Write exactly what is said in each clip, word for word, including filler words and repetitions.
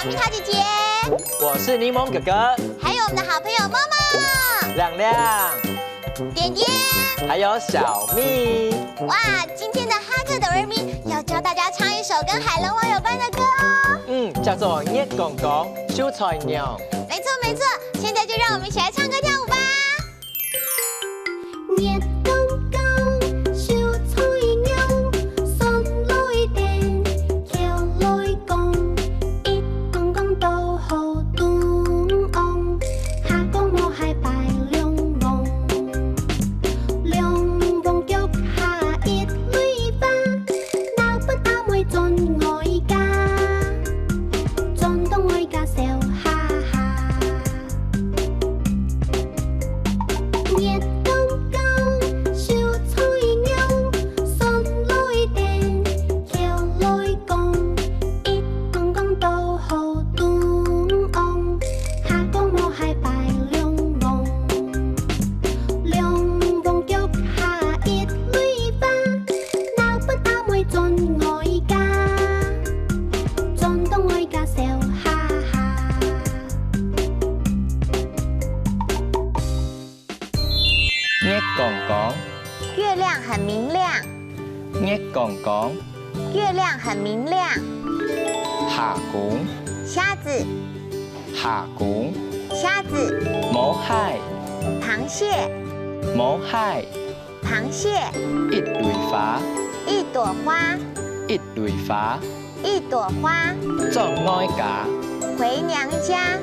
米卡姐姐，我是檸檬哥哥，还有我们的好朋友默默、亮亮、点点，还有小蜜。哇，今天的哈克哆瑞咪要教大家唱一首跟海龙王有关的歌哦。嗯，叫做《月光光，秀才娘》。没错没错，现在就让我们一起来唱歌跳舞吧。月光光，秀才娘，山來等，橋來降，一降降到河中央，下降無鞋拜龍王。龍王腳下一蕊花，老伯阿妹轉外家，轉到外家笑哈哈。 月光光，秀才娘，山來等，橋來降，一降降到河中央，下降無鞋拜龍王。龍王腳下一蕊花，老伯阿妹轉外家，轉到外家笑哈哈。 月光光，月亮很明亮。月光光，月亮很明亮。蝦公，虾子，蝦公，虾子，毛蟹，螃蟹，毛蟹，螃蟹，一蕊花，一朵花，一蕊花， 一朵花，轉外家，回娘家，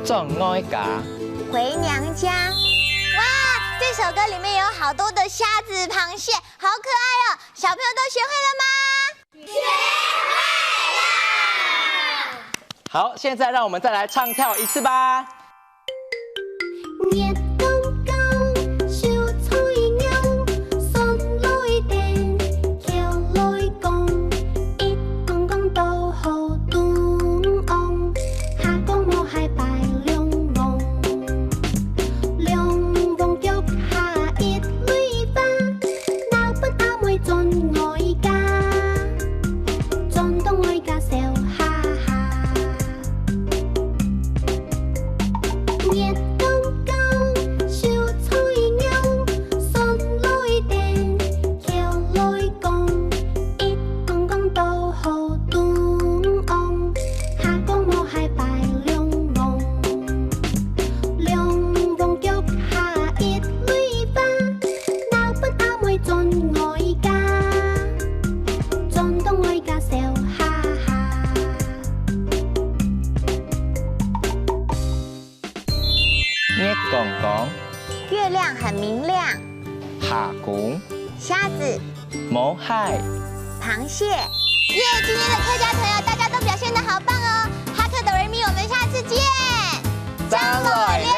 轉外家，回娘家。哇，这首歌里面有好多的虾子、螃蟹，好可爱哦！小朋友都学会了吗？学会了。好，现在让我们再来唱跳一次吧。 月光光，秀才娘，山來等，橋來降，一降降到河中央，下降無鞋拜龍王。龍王腳下一蕊花，老伯阿妹轉外家，轉到外家笑哈哈。 月光光，秀才娘，山來等，橋來降，一降降到河中央，下降無鞋拜龍王。龍王腳下一蕊花，老伯阿妹轉外家，轉到外家笑哈哈。 月光光，月亮很明亮。蝦公，蝦子，毛蟹，螃蟹。耶，今天的客家童谣大家都表现得好棒哦！哈克哆瑞咪，我们下次见。张来了。